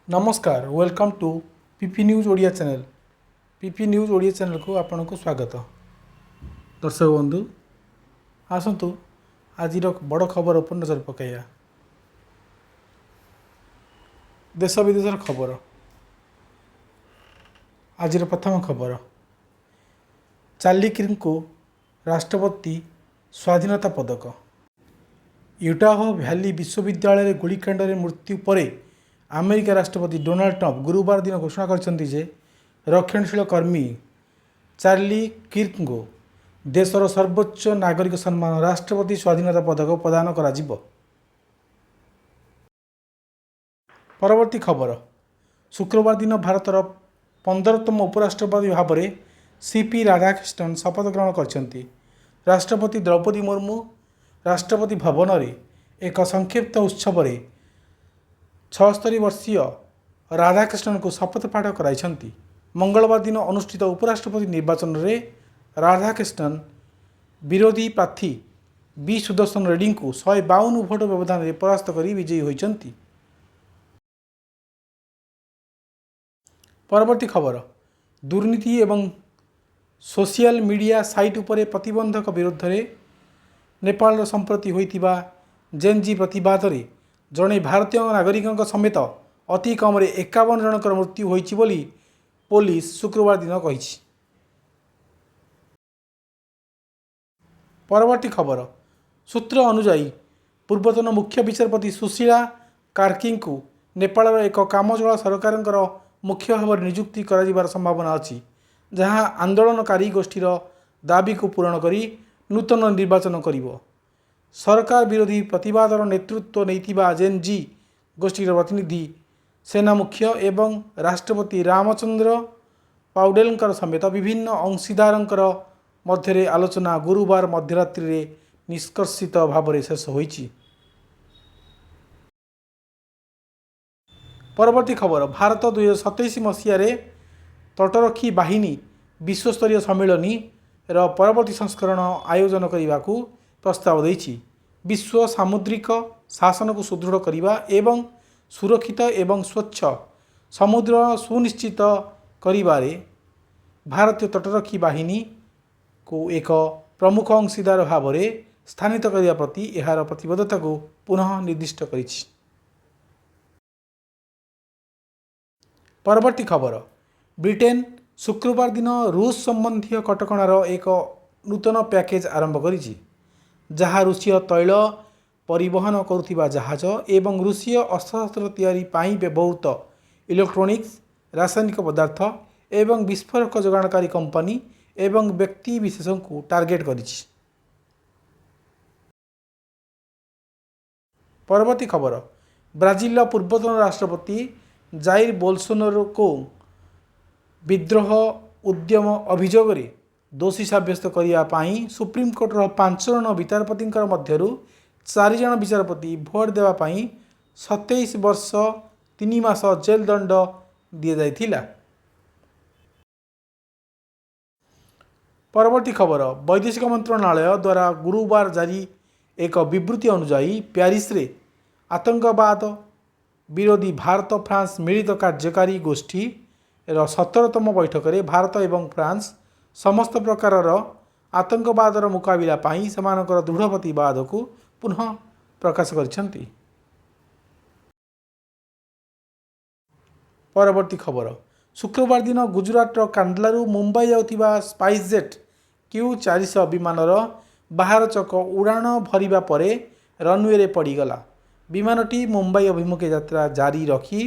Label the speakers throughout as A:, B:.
A: ନମସ୍କାର, welcome to P P news Odia channel. P P news Odia ଚ୍ୟାନେଲ୍କୁ ଆପଣଙ୍କୁ ସ୍ୱାଗତ। ଦର୍ଶକ ବନ୍ଧୁ, ଆସନ୍ତୁ ଆଜିର ବଡ଼ ଖବର ଉପରେ ନଜର ପକାଇବା। ଦେଶ ବିଦେଶର ଖବର। ଆଜିର ପ୍ରଥମ ଖବର, ଚାର୍ଲି କିର୍କଙ୍କୁ ରାଷ୍ଟ୍ରପତି ସ୍ୱାଧୀନତା ପଦକ। ୟୁଟାହ ଭ୍ୟାଲି ବିଶ୍ୱବିଦ୍ୟାଳୟରେ ଗୁଳିକାଣ୍ଡରେ ମୃତ୍ୟୁ ପରେ ଆମେରିକା ରାଷ୍ଟ୍ରପତି ଡୋନାଲ୍ଡ ଟ୍ରମ୍ପ ଗୁରୁବାର ଦିନ ଘୋଷଣା କରିଛନ୍ତି ଯେ ରକ୍ଷଣଶୀଳ କର୍ମୀ ଚାର୍ଲି କିର୍କଙ୍କୁ ଦେଶର ସର୍ବୋଚ୍ଚ ନାଗରିକ ସମ୍ମାନ ରାଷ୍ଟ୍ରପତି ସ୍ୱାଧୀନତା ପଦକ ପ୍ରଦାନ କରାଯିବ। ପରବର୍ତ୍ତୀ ଖବର, ଶୁକ୍ରବାର ଦିନ ଭାରତର 15ତମ ଉପରାଷ୍ଟ୍ରପତି ଭାବରେ ସି.ପି. ରାଧାକ୍ରିଷ୍ଣନ ଶପଥ ଗ୍ରହଣ କରିଛନ୍ତି। ରାଷ୍ଟ୍ରପତି ଦ୍ରୌପଦୀ ମୁର୍ମୁ ରାଷ୍ଟ୍ରପତି ଭବନରେ ଏକ ସଂକ୍ଷିପ୍ତ ଉତ୍ସବରେ 76 ବର୍ଷୀୟ ରାଧାକ୍ରିଷ୍ଣନଙ୍କୁ ଶପଥ ପାଠ କରାଇଛନ୍ତି। ମଙ୍ଗଳବାର ଦିନ ଅନୁଷ୍ଠିତ ଉପରାଷ୍ଟ୍ରପତି ନିର୍ବାଚନରେ ରାଧାକ୍ରିଷ୍ଣନ ବିରୋଧୀ ପ୍ରାର୍ଥୀ ବି ସୁଦର୍ଶନ ରେଡ୍ଡୀଙ୍କୁ 152 ଭୋଟ ବ୍ୟବଧାନରେ ପରାସ୍ତ କରି ବିଜୟୀ ହୋଇଛନ୍ତି। ପରବର୍ତ୍ତୀ ଖବର, ଦୁର୍ନୀତି ଏବଂ ସୋସିଆଲ ମିଡ଼ିଆ ସାଇଟ୍ ଉପରେ ପ୍ରତିବନ୍ଧକ ବିରୁଦ୍ଧରେ ନେପାଳର ସମ୍ପ୍ରତି ହୋଇଥିବା ଜେନ୍-ଜି ପ୍ରତିବାଦରେ ଜଣେ ଭାରତୀୟ ନାଗରିକଙ୍କ ସମେତ ଅତି କମରେ 51 ଜଣଙ୍କର ମୃତ୍ୟୁ ହୋଇଛି ବୋଲି ପୋଲିସ ଶୁକ୍ରବାର ଦିନ କହିଛି। ପରବର୍ତ୍ତୀ ଖବର, ସୂତ୍ର ଅନୁଯାୟୀ ପୂର୍ବତନ ମୁଖ୍ୟ ବିଚାରପତି ସୁଶୀଳା କାର୍କିଙ୍କୁ ନେପାଳର ଏକ କାମଚଳା ସରକାରଙ୍କର ମୁଖ୍ୟ ଭାବରେ ନିଯୁକ୍ତି କରାଯିବାର ସମ୍ଭାବନା ଅଛି, ଯାହା ଆନ୍ଦୋଳନକାରୀ ଗୋଷ୍ଠୀର ଦାବିକୁ ପୂରଣ କରି ନୂତନ ନିର୍ବାଚନ କରିବ। ସରକାର ବିରୋଧୀ ପ୍ରତିବାଦର ନେତୃତ୍ୱ ନେଇଥିବା ଜେନ୍-ଜି ଗୋଷ୍ଠୀର ପ୍ରତିନିଧି, ସେନା ମୁଖ୍ୟ ଏବଂ ରାଷ୍ଟ୍ରପତି ରାମଚନ୍ଦ୍ର ପାଉଡେଲଙ୍କର ସମେତ ବିଭିନ୍ନ ଅଂଶୀଦାରଙ୍କର ମଧ୍ୟରେ ଆଲୋଚନା ଗୁରୁବାର ମଧ୍ୟରାତ୍ରିରେ ନିଷ୍କର୍ଷିତ ଭାବରେ ଶେଷ ହୋଇଛି। ପରବର୍ତ୍ତୀ ଖବର, ଭାରତ 2027 ମସିହାରେ ତଟରକ୍ଷୀ ବାହିନୀ ବିଶ୍ୱସ୍ତରୀୟ ସମ୍ମିଳନୀର ପରବର୍ତ୍ତୀ ସଂସ୍କରଣ ଆୟୋଜନ କରିବାକୁ ପ୍ରସ୍ତାବ ଦେଇଛି, ବିଶ୍ୱ ସାମୁଦ୍ରିକ ଶାସନକୁ ସୁଦୃଢ଼ କରିବା ଏବଂ ସୁରକ୍ଷିତ ଏବଂ ସ୍ୱଚ୍ଛ ସମୁଦ୍ର ସୁନିଶ୍ଚିତ କରିବାରେ ଭାରତୀୟ ତଟରକ୍ଷୀ ବାହିନୀକୁ ଏକ ପ୍ରମୁଖ ଅଂଶୀଦାର ଭାବରେ ସ୍ଥାନିତ କରିବା ପ୍ରତି ଏହାର ପ୍ରତିବଦ୍ଧତାକୁ ପୁନଃ ନିର୍ଦ୍ଦିଷ୍ଟ କରିଛି। ପରବର୍ତ୍ତୀ ଖବର, ବ୍ରିଟେନ ଶୁକ୍ରବାର ଦିନ ରୁଷ ସମ୍ବନ୍ଧୀୟ କଟକଣାର ଏକ ନୂତନ ପ୍ୟାକେଜ୍ ଆରମ୍ଭ କରିଛି, ଯାହା ରୁଷୀୟ ତୈଳ ପରିବହନ କରୁଥିବା ଜାହାଜ ଏବଂ ରୁଷୀୟ ଅସ୍ତ୍ରଶସ୍ତ୍ର ତିଆରି ପାଇଁ ବ୍ୟବହୃତ ଇଲେକ୍ଟ୍ରୋନିକ୍ସ, ରାସାୟନିକ ପଦାର୍ଥ ଏବଂ ବିସ୍ଫୋରକ ଯୋଗାଣକାରୀ କମ୍ପାନୀ ଏବଂ ବ୍ୟକ୍ତିବିଶେଷଙ୍କୁ ଟାର୍ଗେଟ୍ କରିଛି। ପରବର୍ତ୍ତୀ ଖବର, ବ୍ରାଜିଲର ପୂର୍ବତନ ରାଷ୍ଟ୍ରପତି ଜାଇର ବୋଲସୋନାରୋଙ୍କୁ ବିଦ୍ରୋହ ଉଦ୍ୟମ ଅଭିଯୋଗରେ ଦୋଷୀ ସାବ୍ୟସ୍ତ କରିବା ପାଇଁ ସୁପ୍ରିମକୋର୍ଟର 5 ଜଣ ବିଚାରପତିଙ୍କ ମଧ୍ୟରୁ 4 ଜଣ ବିଚାରପତି ଭୋଟ୍ ଦେବା ପାଇଁ 27 ବର୍ଷ 3 ମାସ ଜେଲ ଦଣ୍ଡ ଦିଆଯାଇଥିଲା। ପରବର୍ତ୍ତୀ ଖବର, ବୈଦେଶିକ ମନ୍ତ୍ରଣାଳୟ ଦ୍ୱାରା ଗୁରୁବାର ଜାରି ଏକ ବିବୃତି ଅନୁଯାୟୀ ପ୍ୟାରିସରେ ଆତଙ୍କବାଦ ବିରୋଧୀ ଭାରତ ଫ୍ରାନ୍ସ ମିଳିତ କାର୍ଯ୍ୟକାରୀ ଗୋଷ୍ଠୀର 17ତମ ବୈଠକରେ ଭାରତ ଏବଂ ଫ୍ରାନ୍ସ ସମସ୍ତ ପ୍ରକାରର ଆତଙ୍କବାଦର ମୁକାବିଲା ପାଇଁ ସେମାନଙ୍କର ଦୃଢ଼ ପ୍ରତିବଦ୍ଧତାକୁ ପୁନଃ ପ୍ରକାଶ କରିଛନ୍ତି। ପରବର୍ତ୍ତୀ ଖବର, ଶୁକ୍ରବାର ଦିନ ଗୁଜୁରାଟର କାଣ୍ଡଲାରୁ ମୁମ୍ବାଇ ଯାଉଥିବା ସ୍ପାଇସଜେଟ୍ କ୍ୟୁ 400 ବିମାନର ବାହାର ଚକ ଉଡ଼ାଣ ଭରିବା ପରେ ରନୱେରେ ପଡ଼ିଗଲା। ବିମାନଟି ମୁମ୍ବାଇ ଅଭିମୁଖେ ଯାତ୍ରା ଜାରି ରଖି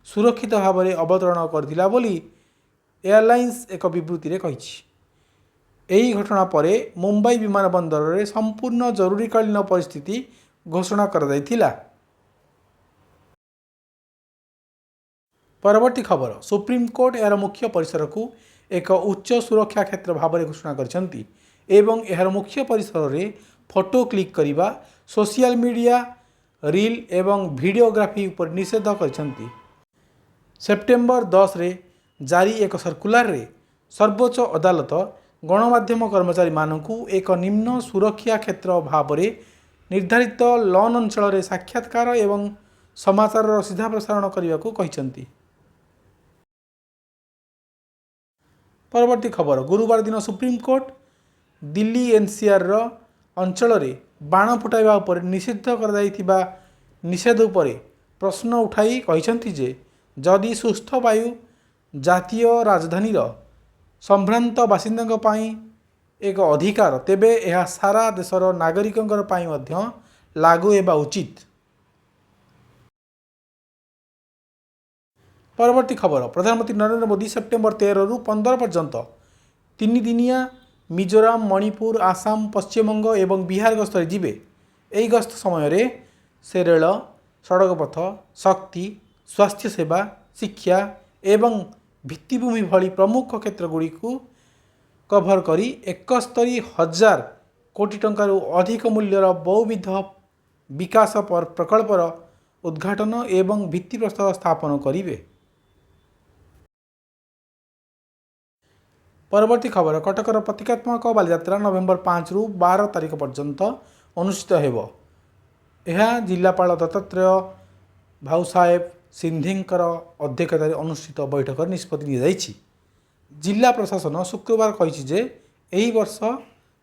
A: ସୁରକ୍ଷିତ ଭାବରେ ଅବତରଣ କରିଥିଲା ବୋଲି ଏୟାରଲାଇନ୍ସ ଏକ ବିବୃତିରେ କହିଛି। ଏହି ଘଟଣା ପରେ ମୁମ୍ବାଇ ବିମାନ ବନ୍ଦରରେ ସମ୍ପୂର୍ଣ୍ଣ ଜରୁରୀକାଳୀନ ପରିସ୍ଥିତି ଘୋଷଣା କରାଯାଇଥିଲା। ପରବର୍ତ୍ତୀ ଖବର, ସୁପ୍ରିମକୋର୍ଟ ଏହାର ମୁଖ୍ୟ ପରିସରକୁ ଏକ ଉଚ୍ଚ ସୁରକ୍ଷା କ୍ଷେତ୍ର ଭାବରେ ଘୋଷଣା କରିଛନ୍ତି ଏବଂ ଏହାର ମୁଖ୍ୟ ପରିସରରେ ଫଟୋ କ୍ଲିକ୍ କରିବା, ସୋସିଆଲ ମିଡ଼ିଆ ରିଲ୍ ଏବଂ ଭିଡ଼ିଓଗ୍ରାଫି ଉପରେ ନିଷେଧ କରିଛନ୍ତି। ସେପ୍ଟେମ୍ବର 10ରେ ଜାରି ଏକ ସର୍କୁଲାରରେ ସର୍ବୋଚ୍ଚ ଅଦାଲତ ଗଣମାଧ୍ୟମ କର୍ମଚାରୀମାନଙ୍କୁ ଏକ ନିମ୍ନ ସୁରକ୍ଷା କ୍ଷେତ୍ର ଭାବରେ ନିର୍ଦ୍ଧାରିତ ଲନ୍ ଅଞ୍ଚଳରେ ସାକ୍ଷାତକାର ଏବଂ ସମାଚାରର ସିଧା ପ୍ରସାରଣ କରିବାକୁ କହିଛନ୍ତି। ପରବର୍ତ୍ତୀ ଖବର, ଗୁରୁବାର ଦିନ ସୁପ୍ରିମକୋର୍ଟ ଦିଲ୍ଲୀ ଏନ୍ସିଆର୍ର ଅଞ୍ଚଳରେ ବାଣ ଫୁଟାଇବା ଉପରେ ନିଷିଦ୍ଧ କରାଯାଇଥିବା ନିଷେଧ ଉପରେ ପ୍ରଶ୍ନ ଉଠାଇ କହିଛନ୍ତି ଯେ ଯଦି ସୁସ୍ଥ ବାୟୁ ଜାତୀୟ ରାଜଧାନୀର ସମ୍ଭ୍ରାନ୍ତ ବାସିନ୍ଦାଙ୍କ ପାଇଁ ଏକ ଅଧିକାର, ତେବେ ଏହା ସାରା ଦେଶର ନାଗରିକଙ୍କ ପାଇଁ ମଧ୍ୟ ଲାଗୁ ହେବା ଉଚିତ। ପରବର୍ତ୍ତୀ ଖବର, ପ୍ରଧାନମନ୍ତ୍ରୀ ନରେନ୍ଦ୍ର ମୋଦି ସେପ୍ଟେମ୍ବର 13ରୁ 15 ପର୍ଯ୍ୟନ୍ତ 3 ଦିନିଆ ମିଜୋରାମ, ମଣିପୁର, ଆସାମ, ପଶ୍ଚିମବଙ୍ଗ ଏବଂ ବିହାର ଗସ୍ତରେ ଯିବେ। ଏହି ଗସ୍ତ ସମୟରେ ସେ ରେଳ, ସଡ଼କ ପଥ, ଶକ୍ତି, ସ୍ୱାସ୍ଥ୍ୟ ସେବା, ଶିକ୍ଷା ଏବଂ ଭିତ୍ତିଭୂମି ଭଳି ପ୍ରମୁଖ କ୍ଷେତ୍ରଗୁଡ଼ିକୁ କଭର କରି 71,000 କୋଟି ଟଙ୍କାରୁ ଅଧିକ ମୂଲ୍ୟର ବହୁବିଧ ବିକାଶ ପ୍ରକଳ୍ପର ଉଦ୍ଘାଟନ ଏବଂ ଭିତ୍ତିପ୍ରସ୍ତର ସ୍ଥାପନ କରିବେ। ପରବର୍ତ୍ତୀ ଖବର, କଟକର ପ୍ରତୀକାତ୍ମକ ବାଲିଯାତ୍ରା ନଭେମ୍ବର 5ରୁ 12 ତାରିଖ ପର୍ଯ୍ୟନ୍ତ ଅନୁଷ୍ଠିତ ହେବ। ଏହା ଜିଲ୍ଲାପାଳ ଦତ୍ତାତ୍ରେୟ ଭାଉସାହେବ ସିନ୍ଧେଙ୍କର ଅଧ୍ୟକ୍ଷତାରେ ଅନୁଷ୍ଠିତ ବୈଠକରେ ନିଷ୍ପତ୍ତି ନିଆଯାଇଛି। ଜିଲ୍ଲା ପ୍ରଶାସନ ଶୁକ୍ରବାର କହିଛି ଯେ ଏହି ବର୍ଷ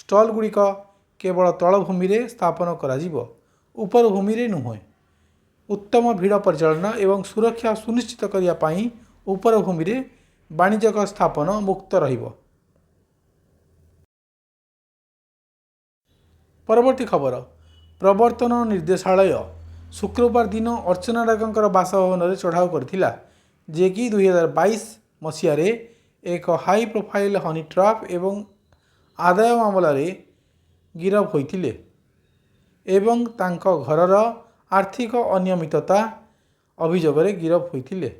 A: ଷ୍ଟଲ୍ଗୁଡ଼ିକ କେବଳ ତଳଭୂମିରେ ସ୍ଥାପନ କରାଯିବ, ଉପର ଭୂମିରେ ନୁହେଁ। ଉତ୍ତମ ଭିଡ଼ ପରିଚାଳନା ଏବଂ ସୁରକ୍ଷା ସୁନିଶ୍ଚିତ କରିବା ପାଇଁ ଉପର ଭୂମିରେ ବାଣିଜ୍ୟିକ ସ୍ଥାପନ ମୁକ୍ତ ରହିବ। ପରବର୍ତ୍ତୀ ଖବର, ପ୍ରବର୍ତ୍ତନ ନିର୍ଦ୍ଦେଶାଳୟ ଶୁକ୍ରବାର ଦିନ ଅର୍ଚ୍ଚନା ନାଗଙ୍କର ବାସଭବନରେ ଚଢ଼ାଉ କରିଥିଲା, ଯିଏକି 2022 ମସିହାରେ ଏକ ହାଇ ପ୍ରୋଫାଇଲ୍ ହନି ଟ୍ରାପ୍ ଏବଂ ଆଦାୟ ମାମଲାରେ ଗିରଫ ହୋଇଥିଲେ ଏବଂ ତାଙ୍କ ଘରର ଆର୍ଥିକ ଅନିୟମିତତା ଅଭିଯୋଗରେ ଗିରଫ ହୋଇଥିଲେ।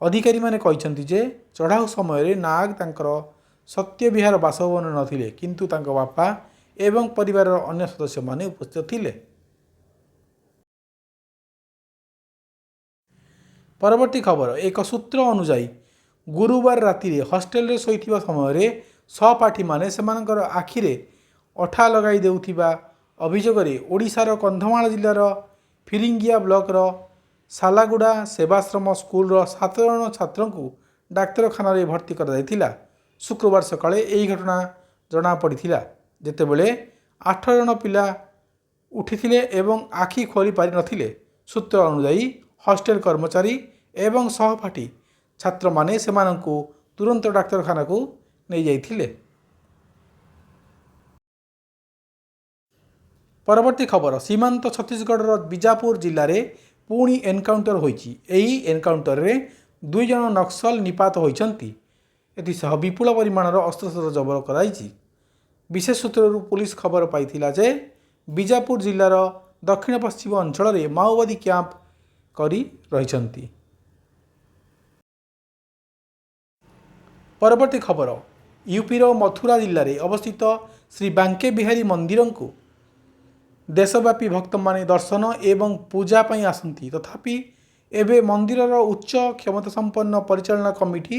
A: ଅଧିକାରୀମାନେ କହିଛନ୍ତି ଯେ ଚଢ଼ାଉ ସମୟରେ ନାଗ ତାଙ୍କର ସତ୍ୟବିହାର ବାସଭବନରେ ନଥିଲେ, କିନ୍ତୁ ତାଙ୍କ ବାପା ଏବଂ ପରିବାରର ଅନ୍ୟ ସଦସ୍ୟମାନେ ଉପସ୍ଥିତ ଥିଲେ। ପରବର୍ତ୍ତୀ ଖବର, ଏକ ସୂତ୍ର ଅନୁଯାୟୀ ଗୁରୁବାର ରାତିରେ ହଷ୍ଟେଲରେ ଶୋଇଥିବା ସମୟରେ ସହପାଠୀମାନେ ସେମାନଙ୍କର ଆଖିରେ ଅଠା ଲଗାଇ ଦେଉଥିବା ଅଭିଯୋଗରେ ଓଡ଼ିଶାର କନ୍ଧମାଳ ଜିଲ୍ଲାର ଫିରିଙ୍ଗିଆ ବ୍ଲକର ସାଲାଗୁଡ଼ା ସେବାଶ୍ରମ ସ୍କୁଲର ସାତ ଜଣ ଛାତ୍ରଙ୍କୁ ଡାକ୍ତରଖାନାରେ ଭର୍ତ୍ତି କରାଯାଇଥିଲା। ଶୁକ୍ରବାର ସକାଳେ ଏହି ଘଟଣା ଜଣାପଡ଼ିଥିଲା, ଯେତେବେଳେ ଆଠ ଜଣ ପିଲା ଉଠିଥିଲେ ଏବଂ ଆଖି ଖୋଲି ପାରିନଥିଲେ। ସୂତ୍ର ଅନୁଯାୟୀ ହଷ୍ଟେଲ କର୍ମଚାରୀ ଏବଂ ସହପାଠୀ ଛାତ୍ରମାନେ ସେମାନଙ୍କୁ ତୁରନ୍ତ ଡାକ୍ତରଖାନାକୁ ନେଇଯାଇଥିଲେ। ପରବର୍ତ୍ତୀ ଖବର, ସୀମାନ୍ତ ଛତିଶଗଡ଼ର ବିଜାପୁର ଜିଲ୍ଲାରେ ପୁଣି ଏନକାଉଣ୍ଟର ହୋଇଛି। ଏହି ଏନକାଉଣ୍ଟରରେ ଦୁଇ ଜଣ ନକ୍ସଲ ନିପାତ ହୋଇଛନ୍ତି। ଏଥିସହ ବିପୁଳ ପରିମାଣର ଅସ୍ତ୍ରଶସ୍ତ୍ର ଜବତ କରାଯାଇଛି। ବିଶେଷ ସୂତ୍ରରୁ ପୁଲିସ ଖବର ପାଇଥିଲା ଯେ ବିଜାପୁର ଜିଲ୍ଲାର ଦକ୍ଷିଣ ପଶ୍ଚିମ ଅଞ୍ଚଳରେ ମାଓବାଦୀ କ୍ୟାମ୍ପ କରି ରହିଛନ୍ତି। ପରବର୍ତ୍ତୀ ଖବର, ୟୁପିର ମଥୁରା ଜିଲ୍ଲାରେ ଅବସ୍ଥିତ ଶ୍ରୀ ବାଙ୍କେ ବିହାରୀ ମନ୍ଦିରଙ୍କୁ ଦେଶବ୍ୟାପୀ ଭକ୍ତମାନେ ଦର୍ଶନ ଏବଂ ପୂଜା ପାଇଁ ଆସନ୍ତି। ତଥାପି ଏବେ ମନ୍ଦିରର ଉଚ୍ଚ କ୍ଷମତାସମ୍ପନ୍ନ ପରିଚାଳନା କମିଟି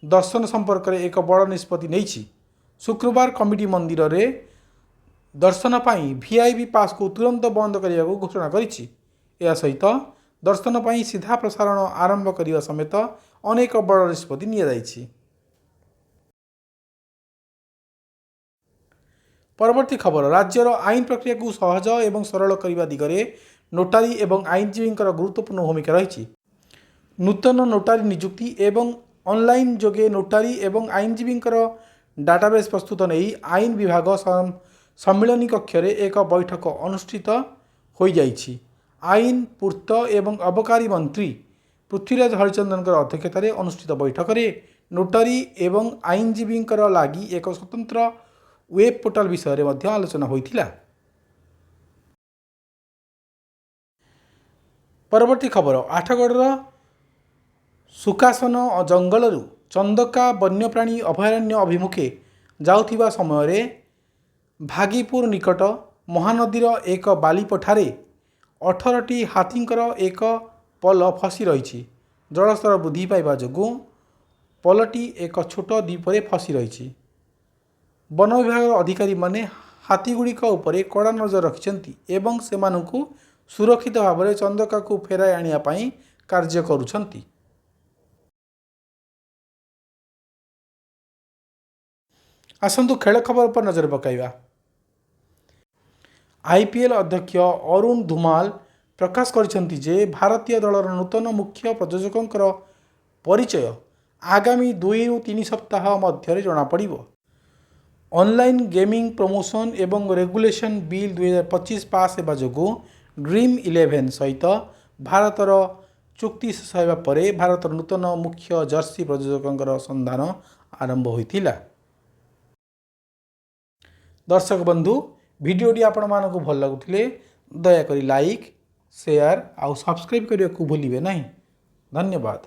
A: ଦର୍ଶନ ସମ୍ପର୍କରେ ଏକ ବଡ଼ ନିଷ୍ପତ୍ତି ନେଇଛି। ଶୁକ୍ରବାର କମିଟି ମନ୍ଦିରରେ ଦର୍ଶନ ପାଇଁ ଭିଆଇପି ପାସ୍କୁ ତୁରନ୍ତ ବନ୍ଦ କରିବାକୁ ଘୋଷଣା କରିଛି। ଏହା ସହିତ ଦର୍ଶନ ପାଇଁ ସିଧା ପ୍ରସାରଣ ଆରମ୍ଭ କରିବା ସମେତ ଅନେକ ବଡ଼ ନିଷ୍ପତ୍ତି ନିଆଯାଇଛି। ପରବର୍ତ୍ତୀ ଖବର, ରାଜ୍ୟର ଆଇନ ପ୍ରକ୍ରିୟାକୁ ସହଜ ଏବଂ ସରଳ କରିବା ଦିଗରେ ନୋଟାରୀ ଏବଂ ଆଇନଜୀବୀଙ୍କର ଗୁରୁତ୍ୱପୂର୍ଣ୍ଣ ଭୂମିକା ରହିଛି। ନୂତନ ନୋଟାରୀ ନିଯୁକ୍ତି ଏବଂ ଅନଲାଇନ୍ ଯୋଗେ ନୋଟାରୀ ଏବଂ ଆଇନଜୀବୀଙ୍କର ଡାଟାବେସ୍ ପ୍ରସ୍ତୁତ ନେଇ ଆଇନ ବିଭାଗ ସମ୍ମିଳନୀ କକ୍ଷରେ ଏକ ବୈଠକ ଅନୁଷ୍ଠିତ ହୋଇଯାଇଛି। ଆଇନ, ପୂର୍ତ୍ତ ଏବଂ ଅବକାରୀ ମନ୍ତ୍ରୀ ପୃଥ୍ୱୀରାଜ ହରିଚନ୍ଦନଙ୍କର ଅଧ୍ୟକ୍ଷତାରେ ଅନୁଷ୍ଠିତ ବୈଠକରେ ନୋଟାରୀ ଏବଂ ଆଇନଜୀବୀଙ୍କର ଲାଗି ଏକ ସ୍ୱତନ୍ତ୍ର ୱେବ୍ ପୋର୍ଟାଲ ବିଷୟରେ ମଧ୍ୟ ଆଲୋଚନା ହୋଇଥିଲା। ପରବର୍ତ୍ତୀ ଖବର, ଆଠଗଡ଼ର ସୁକାସନ ଜଙ୍ଗଲରୁ ଚନ୍ଦକା ବନ୍ୟପ୍ରାଣୀ ଅଭୟାରଣ୍ୟ ଅଭିମୁଖେ ଯାଉଥିବା ସମୟରେ ଭାଗିପୁର ନିକଟ ମହାନଦୀର ଏକ ବାଲିପଠାରେ 18ଟି ହାତୀଙ୍କର ଏକ ପଲ ଫସି ରହିଛି। ଜଳସ୍ତର ବୃଦ୍ଧି ପାଇବା ଯୋଗୁଁ ପଲଟି ଏକ ଛୋଟ ଦ୍ୱୀପରେ ଫସି ରହିଛି। ବନ ବିଭାଗର ଅଧିକାରୀମାନେ ହାତୀଗୁଡ଼ିକ ଉପରେ କଡ଼ା ନଜର ରଖିଛନ୍ତି ଏବଂ ସେମାନଙ୍କୁ ସୁରକ୍ଷିତ ଭାବରେ ଚନ୍ଦକାକୁ ଫେରାଇ ଆଣିବା ପାଇଁ କାର୍ଯ୍ୟ କରୁଛନ୍ତି। ଆସନ୍ତୁ ଖେଳ ଖବର ଉପରେ ନଜର ପକାଇବା। ଆଇପିଏଲ୍ ଅଧ୍ୟକ୍ଷ ଅରୁଣ ଧୁମାଲ ପ୍ରକାଶ କରିଛନ୍ତି ଯେ ଭାରତୀୟ ଦଳର ନୂତନ ମୁଖ୍ୟ ପ୍ରଯୋଜକଙ୍କର ପରିଚୟ ଆଗାମୀ 2ରୁ 3 ସପ୍ତାହ ମଧ୍ୟରେ ଜଣାପଡ଼ିବ। ଅନଲାଇନ୍ ଗେମିଂ ପ୍ରମୋସନ୍ ଏବଂ ରେଗୁଲେସନ୍ ବିଲ୍ 2025 ପାସ୍ ହେବା ଯୋଗୁଁ ଡ୍ରିମ୍ ଇଲେଭେନ୍ ସହିତ ଭାରତର ଚୁକ୍ତି ଶେଷ ହେବା ପରେ ଭାରତର ନୂତନ ମୁଖ୍ୟ ଜର୍ସି ପ୍ରଯୋଜକଙ୍କର ସନ୍ଧାନ ଆରମ୍ଭ ହୋଇଥିଲା। ଦର୍ଶକ ବନ୍ଧୁ, ଭିଡ଼ିଓଟି ଆପଣମାନଙ୍କୁ ଭଲ ଲାଗୁଥିଲେ ଦୟାକରି ଲାଇକ୍, ସେୟାର ଆଉ ସବସ୍କ୍ରାଇବ୍ କରିବାକୁ ଭୁଲିବେ ନାହିଁ। ଧନ୍ୟବାଦ।